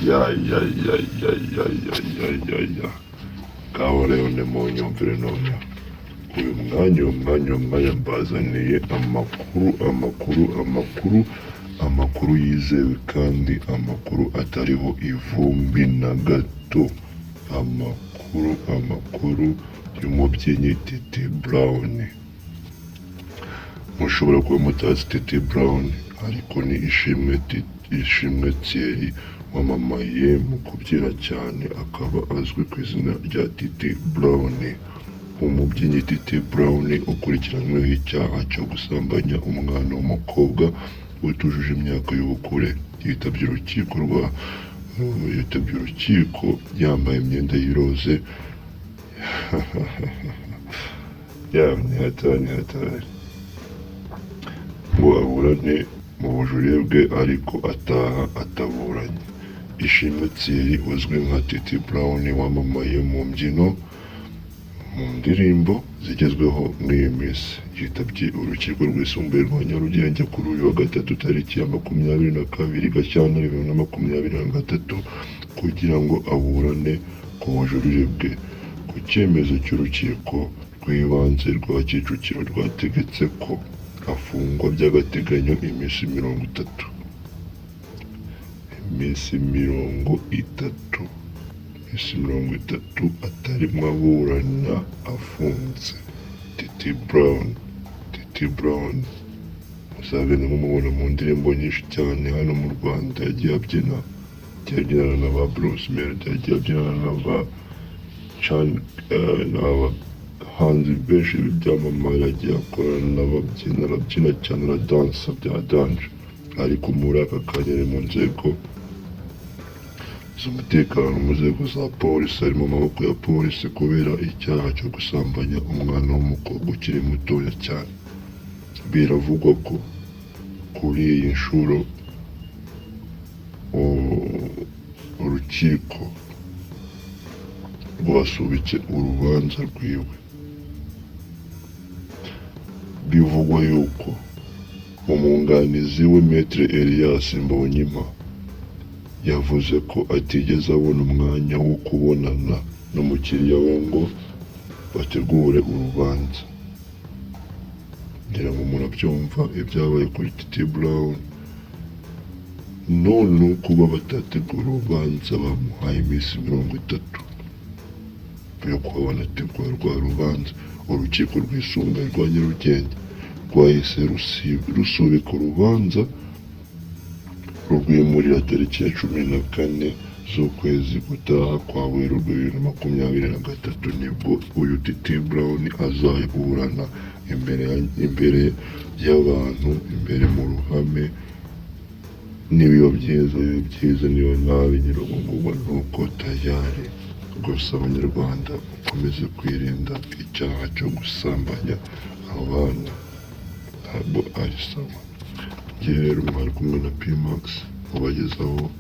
Ya ya ya ya ya ya ya ya ya, ngaho rero nimunyumvire noneho. Uyu mwanya, uyu mwanya, uyu mwanya mbazaniye amakuru, amakuru, amakuru, amakuru yizewe kandi amakuru atariho ivumbi na gato. Amakuru, amakuru y'umubyinnyi Titi Brown. Mushobora kuba mutazi Titi Brown, ariko ni Ishimwe Ishimwe Thierry wamamaye mu kubyina cyane, akaba azwi ku izina rya Titi Brown. Umubyinnyi Titi Brown ukurikiranyweho icyaha cyo gusambanya umwana w'umukobwa utujuje imyaka y'ubukure, yitabye urukiko yambaye imyenda y'iroze. Ya, ni hatari, ni hatari, ngo aburane mu bujurire bwe, ariko ataha ataburanye. Ishimwe Thierry uzwi nka Titi Brown wamamaye mu mbyino, mu ndirimbo zigezweho muri iyi minsi, yitabye urukiko rwisumbuye rwa Nyarugenge kuri uyu wa gatatu tariki ya 22 Gashyantare 2023 kugira ngo aburane ku bujurire bwe ku cyemezo cy'urukiko rw'ibanze rwa Kicukiro rwategetse ko afungwa by'agateganyo iminsi 30, iminsi 30, iminsi 30 atarimo aburana, afunze. Titi Brown, Titi Brown muzagenda mumubona mu ndirimbo nyinshi cyane hano mu Rwanda yagiye abyina, yagiye abyinana na ba Bruce Melody, yagiye abyinana na ba Chan, n'abahanzi benshi b'ibyamamare, yagiye akorana n'ababyina, arabyina cyane, aradansa bya danger. Ariko muri aka kanya ari mu nzego z'umutekano, mu nzego za polisi, ari mu maboko ya polisi kubera icyaha cyo gusambanya umwana w'umukobwa ukiri mutoya cyane. Biravugwa ko kuri iyi nshuro urukiko rwasubitse urubanza rwiwe. Bivugwa yuko umwunganizi we, Maître Elias Mbonyimpa, yavuze ko atigeze abona umwanya wo kubonana n'umukiriya we ngo bategure urubanza. Ngira ngo murabyumva ibyabaye kuri Titi Brown. None kuba batategura urubanza, bamuhaye iminsi 30 yo kuba banategura rwa rubanza. Urukiko rwisumbuye rwa Nyarugenge rwahise rusubika urubanza, rurwimurira tariki ya 14 z'ukwezi gutaha kwa Werurwe 2023, nibwo uyu Titi Brown azaburana imbere y'abantu, imbere mu ruhame. Nibiba byiza bibe byiza, niba nabi nyir'ubwo nuko tayari. Gusa Abanyarwanda mukomeze kwirinda icyaha cyo gusambanya abana, ntabwo ari sawa. Njye rero mwari kumwe na Pmax ubagezaho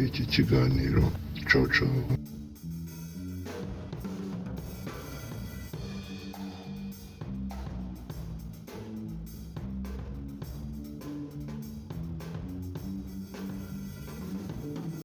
iki kiganiro. Ciao ciao.